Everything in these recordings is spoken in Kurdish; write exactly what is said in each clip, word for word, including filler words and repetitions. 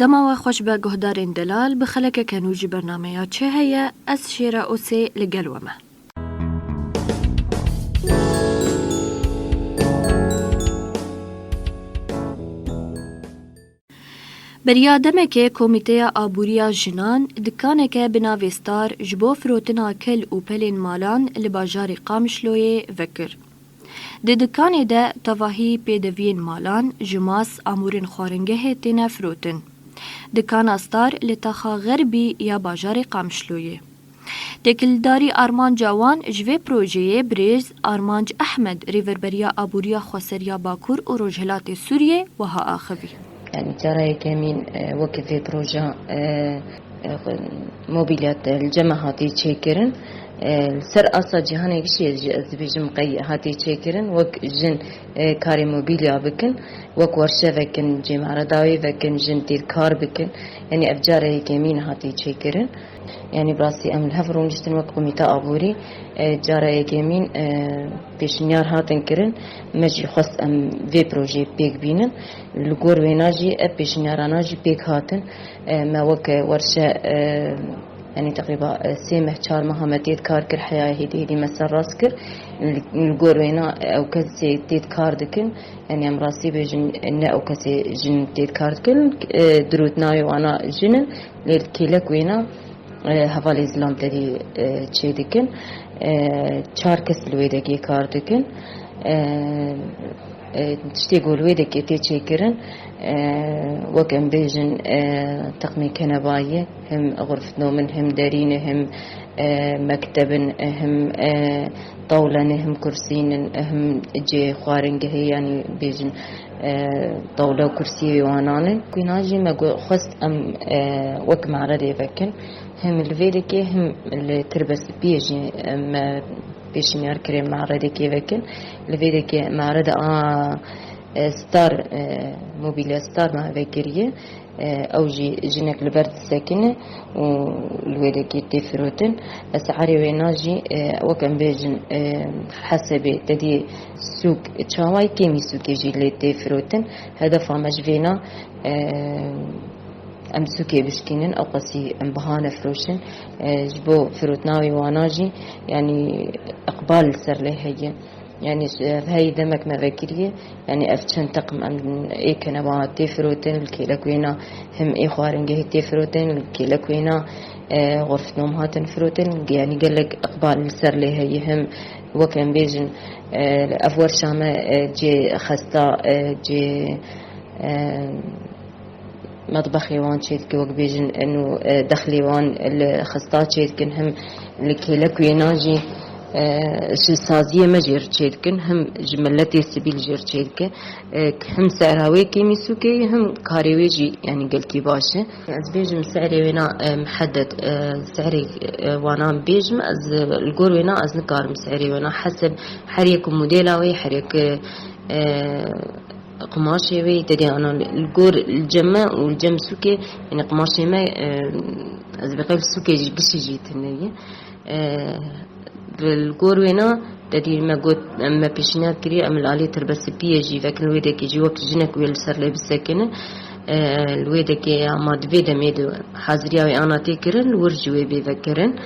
Dema we xweş be guhdarên delal, bi xelekeke nû ji bernameya Çi heye, ez Şêra Osê li gel we me. Beriya demekê Komîteya Aboriya Jinan dikaneke bi navê Star ji bo firotina kel û pelên malan li bajarê Qamişloyê vekir. Di dikanê de tevahî pêdeviyên malan, jimas, amûrên xwaringehê têne firotin. Dikana Star li taxa Xerbî ya bajarê Qamişloyê. Têkildarî armanca wan ji vê projeyê birêz Armanc Ehmed, Rêverberiya Aboriya Xweseriya Bakur û Rojhilatê Sûriyê, wiha axivî. Yani cara yekemîn, e, weke vê proja, e, e, xwe-, mobilya te li cem me hatî çêkirin. E, li ser asa cîhanê gişê jî ez dibêjim qey hatî çêkirin. Wek jin, e, karê mobilya bikin, wek werşe vekin, cê me'reda wê vekin, jin têr kar bikin. Yani ev cara yekemîn hatî çêkirin. Yani bi rastî em li hev rûniştin wek komîte aborî, e, cara yekemîn, e, pêşinyar hatin kirin. Me jî xwest em vê projeyê pêk bînin. Li gor wêna jî ev pêşinyarana jî pêk hatin. E, me weke werşe, e, yani teqrîba, e, sê meh, çar meha me têt kar kir, heya hêdî hêdî me ser rast kir. Li, li gor wêna ew kesê têt kar dikin. Yani em rastî bêjin, ne ew kesê jin têt kar dikin, e, dirût navê wana jin in, lê kêlek wêna, e, hevalê zilam tedî, e, çê dikin. E, çar kes li wê dekê kar dikin. E, e, tiştê ku li wê dekê tê çêkirin, e, wek em bêjin, e, teqmê kenebayê, him xurfetnomin, him derîne, him, e, mektebin, him, e, tawlene, him kursînin, him cê xwaringehê, yani bêjin, e, tawle û kursiyê wanan in. Kwîna jî me got, xwest em, e, wek me'redê vekin. Him li vê dekê, him li Tirbespiyê jî, e, me pêşinyar kirê me'redekê vekin. Li vê dekê me'reda a, e, Star, e, Mobilya Star me vekiriye. E, ew jî jinek li ber disekine û li wê dekê tê firotin. Ez erê wêna jî, e, wek em bêjin, e, hesebê te dî sûk çawayî kêmî sûkê jî lê tê firotin. Hedefa me ji vêna, e, em sûkê bişkînin, ew qasî em biha nefiroşin. E, ji bo firotina wê wana jî, yanî, iqbal li ser lê heye. Yani, ji, ev hey demek me vekiriye. Yani, ev çend teqim em ê keneba tê firotin, li kêlek wêna him ê xwaringehê tê firotin, li kêlek wêna, e, xurfetnom hatin firotin. Yani, gelek iqbal li ser lê heye. Him wek em bêjin, e, ev werşa me, e, cê xesta, e, cê, e, metbexê wan çêdike, wek bêjin, eno, e, dexlê wan li xista çêdikin, him li kêlek wêna jî, e, ji saziyê me jê re çêdikin, him ji miletê sivîl jê re çêdike. E, him sehra wê kêmî sûkê ye, him karê wê jî, yani, gelkî baş e. Ez bêjim sehrê wêna, e, mihedet, e, sehrê, e, wana bêjim, ez, e, li gor wêna ez nikarim sehrê wêna heseb her yek û modela wê, her yek, e, qumaşê wê, te dê ana li gor li cem me û li cem sûkê, yani qumaşê me, e, ez bê qev sûkê jî gişî jî tune ye. E, li gor wêna te dî me got, em me pêşniyar kiriye, em li alî Tirbespiyê jî vekin, li wê dekê jî wek jinek wê li ser lê bisekine. E, li wê dekê ama di vê demê de haziriya wê ana tê kirin, li wir ji wê bê vekirin.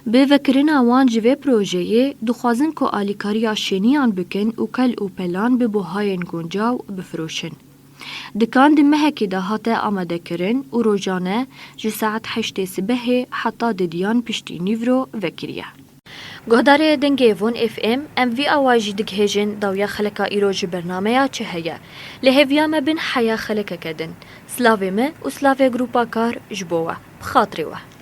Bi vekirina wan ji vê projeyê, dixwazin ku alîkariya şêniyan bikin û kel û pelan bi buhayên guncaw bifiroşin. Dikan di mehekê de hate amadekirin û rojane ji saet heştê sibehê heta didiyan piştî nîvro vekiriye. Guhdarê Dengê Von F M, em vî awa jî digihêjin dawiya xeleka îro ji bernameya Çi heye. Li hêviya me bin heya xelekeke din. Silavê me û silavê Grupa Kar ji bo we. Bi xatirê we.